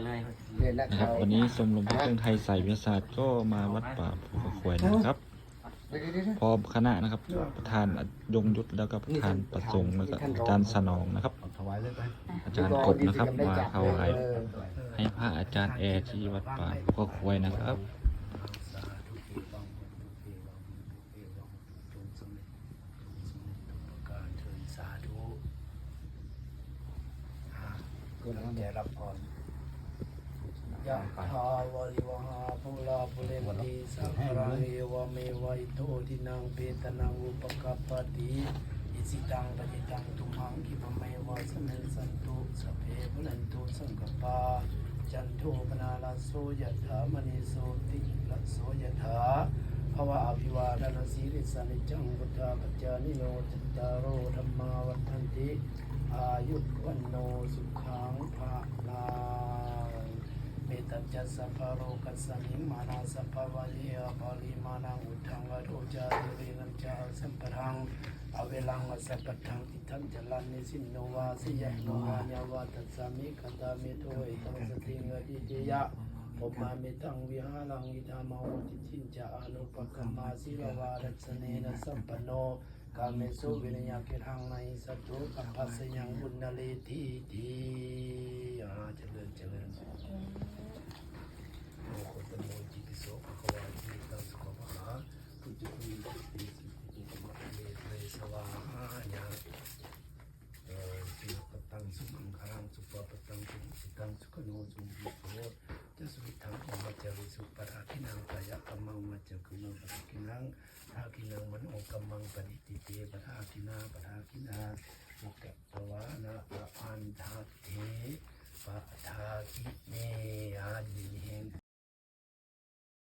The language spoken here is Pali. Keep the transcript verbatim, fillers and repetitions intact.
นะครับ วันนี้ชมรมพระเครื่องไทยสายวิทยาศาสตร์ก็มาวัดป่าภูเขาควายนะครับ พร้อมคณะนะครับ ประธานยงยุทธแล้วก็ประธานประสงค์แล้วก็อาจารย์สนองนะครับ อาจารย์กบนะครับ มาถวายให้พระอาจารย์แอร์ที่วัดป่าภูเขาควายนะครับ สาธุ อ่ะ ได้รับพร Yathā vārivahā pūrā paripūrenti sāgaraṃ, evameva ito dinnaṃ petānaṃ upakappati. Icchitaṃ patthitaṃ tumhaṃ khippameva samijjhatu, sabbe pūrentu saṅkappā, cando pannaraso yathā, maṇi jotiraso yathā. Bhavābhivādanasīlissa niccaṃ vuḍḍhāpacāyino cattāro dhammā vaḍḍhanti, āyu vaṇṇo sukhaṃ balaṃ. Mettañca sabbalokasmiṃ mānasam bhāvaye aparimāṇaṃ, uddhaṃ adho ca tiryānañca asambādhaṃ averaṃ asapattaṃ. Tiṭṭhañcaraṃ nisinno vā sayāno vā yāvatassa vigatamiddho, etaṃ satiṃ adhiṭṭheyya, brahmametaṃ vihāraṃ idhamāhu. Diṭṭhiñca anupagamma sīlavā dassanena sampanno, kāmesu vineyya gedhaṃ na hi jātu gabbhaseyyaṃ punaretīti. อ่า เจริญ เจริญ โมโคตโมอิติปิโสภะคะวา อิมิตังสุขะมหา พุทโธ อิติปิโส ภะคะวะเต สวาหายะ เอ่อ สุขะตัง สุมังคลัง สุปะปะตัง สุนิสสิตัง สุขะโน สุมุทิโต จะสุวิทัง โอมาจาริสุ ปะทาคินัง กายะกัมมัง วาจากัมมัง ปะทาคินัง ทาคินัง มโนกัมมัง ปะทิฏฐิเต ปะทาคินา ปะทาคินา สุกะ ตวานะ ปะอันทะเท ปะทาคิเน